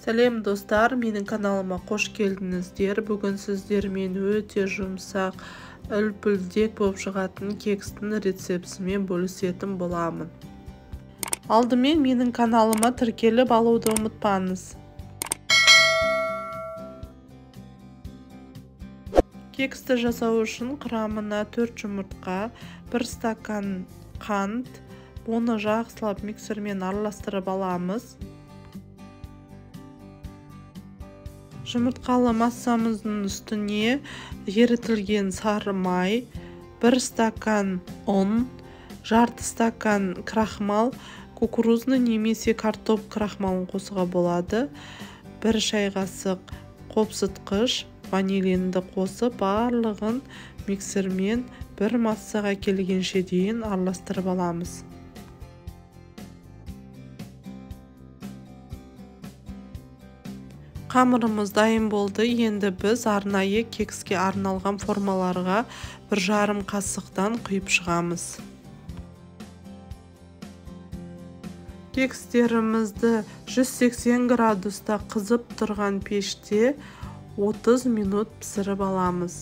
Сәлем достар, менің каналыма қош келдіңіздер. Бүгін сіздермен өте жұмсақ, үлпілдек болып шығатын кекстің рецептісімен бөлісетін боламын. Алдымен менің каналыма тіркеліп алуды ұмытпаңыз. Кексті жасау үшін құрамына 4 жұмыртқа, 1 стакан қант, оны жақсылап миксермен араластырып аламыз. Жұмыртқалы массамыздың үстіне ерітілген сары май, 1 стакан ұн, жарты стакан крахмал, кукурузный немесе картоп крахмалын қосуға болады, 1 шай қасық қопсытқыш, ванилинді қосып, барлығын миксермен бір массаға келгенше дейін араластырып аламыз. Қамырымыз дайын болды. Енді біз арнайы кекске арналған формаларға 1,5 қасықтан құйып шығамыз. Кекстерімізді 180 градуста қызып тұрған пеште 30 минут пісіріп аламыз.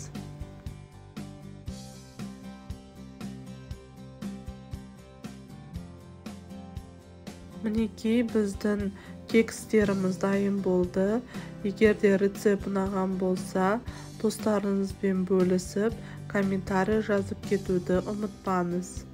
Мінекей біздің кекстеріміз дайын болды. Егер де рецепт ұнаған болса, достарыңызбен бөлісіп, комментарий жазып кетуді ұмытпаңыз.